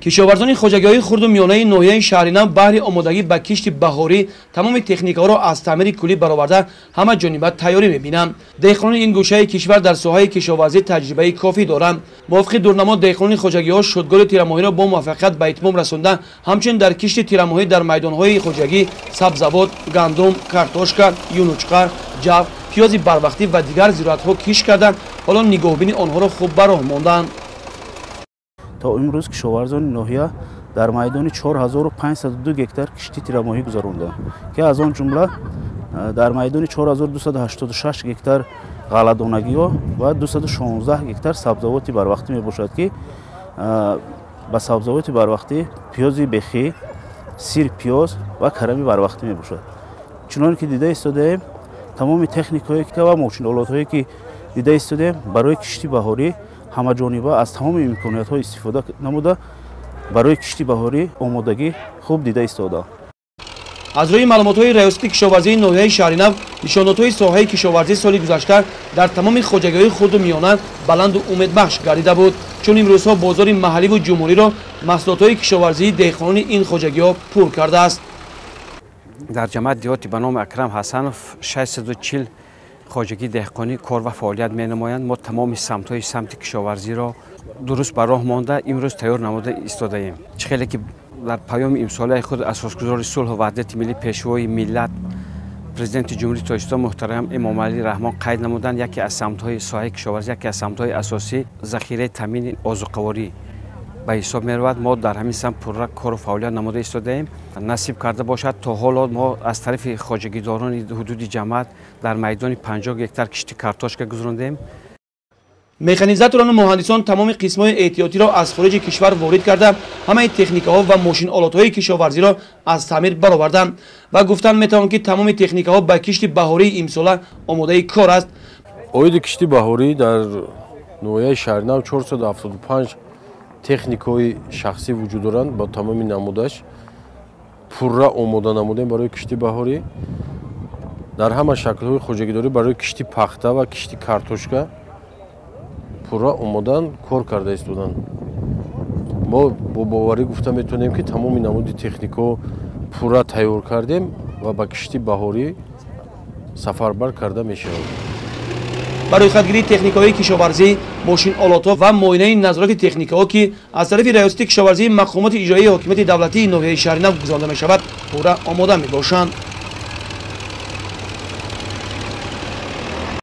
Кишоварзони хоҷагиҳои хурду миёнаи ноҳияи Шаҳринав баҳри омодагӣ ба кишти баҳорӣ тамоми техникаҳоро аз таъмири куллӣ бароварда ҳама ҷониба тайёрӣ мебинанд. Деҳқонони ин гӯшаи кишвар дар соҳаи кишоварзӣ таҷрибаи кофӣ доранд. Мувофиқи дурнамо деҳқонони хоҷагиҳо шудгори тирамоҳиро бо муваффақият ба итмом расонда, ҳамчунин дар кишти тирамоҳӣ дар майдонҳои хоҷагӣ сабзавот, гандум, картошка, юнучқа, ҷав, пиёзи барвақтӣ ва дигар зироатҳо кишт карда, ҳоло нигоҳубини онҳоро хуб ба роҳ монданд. То имрӯз кишоварзони ноҳия дар майдони 4502 гектар кишти тирамоҳӣ гузаронданд, ки аз он ҷумла дар майдони 4286 гектар ғалладонагиҳо ва 216 гектар сабзавоти барвақтӣ мебошад, ки ба сабзавоти барвақтӣ пиёзи бехӣ, сир пиёз ва карами барвақтӣ мебошад. Чуноне ки дида истодаем, тамоми техникаҳое ва мошинолотҳое ки дида истодаем барои кишти баҳорӣ ҳамаҷониба аз тамоми имкониятҳо истифода намуда барои кишти баҳорӣ омодагӣ хуб дида истодаанд. Аз рӯи маълумотҳои раёсати кишоварзии ноҳияи Шаҳринав, нишондодҳои соҳаи кишоварзӣ соли гузашта дар тамоми хоҷагиҳои хурду миёна баланду умедбахш гардида буд, чун имрӯзҳо бозори маҳалливу ҷумҳуриро маҳсулотҳои кишоварзии деҳқонони ин хоҷагиҳо пур кардааст. Дар ҷамоати деҳоти ба номи Акрам Ҳасанов 640 хоҷагии деҳқонӣ кор ва фаъолият менамоянд. Мо тамоми самтҳои самти кишоварзиро дуруст ба роҳ монда имрӯз тайёр намуда истодаем. Чӣ хеле ки дар паёми имсолаи худ асосгузори сулҳу ваҳдати миллӣ, пешвои миллат, президенти Ҷумҳурии Тоҷикистон муҳтарам Эмомалӣ Раҳмон қайд намуданд, яке аз самтҳои соҳаи кишоварзӣ, яке аз самтҳои асосӣ захираи таъмини озуқаворӣ ба ҳисоб меравад. Мо дар ҳамин самт пурра кору фаъолият намуда истодаем. Насиб карда бошад, то ҳоло мо аз тарафи хоҷагидорони ҳудуди ҷамоат дар майдони 50 гектар кишти картошка гузарондем. Механизаторону муҳандисон тамоми қисмҳои эҳтиётиро аз хориҷи кишвар ворид карда, ҳамаи техникаҳо ва мошинолотҳои кишоварзиро аз таъмир бароварданд ва гуфтан метавон, ки тамоми техникаҳо ба кишти баҳории имсола омодаи кор аст. Оиди кишти баҳорӣ дар ноҳияи Шаҳринав 475 техникаҳои шахсӣ вуҷуд доранд, ба тамоми намудаш пурра омода намудем барои кишти баҳорӣ. Дар ҳама шаклҳои хоҷагидорӣ барои кишти пахта ва кишти картошка пурра омодан кор карда истоданд. Мо бо боварӣ гуфта метавонем, ки тамоми намуди техникаҳо пурра тайёр кардем ва ба кишти баҳорӣ сафарбар карда мешавад. Барои хатгирии техникаҳои кишоварзӣ, мошинолотҳо ва муоинаи назорати техникаҳо, ки аз тарафи раёсати кишоварзии мақомоти иҷроии ҳокимияти давлатии ноҳияи Шаҳринав гузаронда мешавад, пурра омода мебошанд.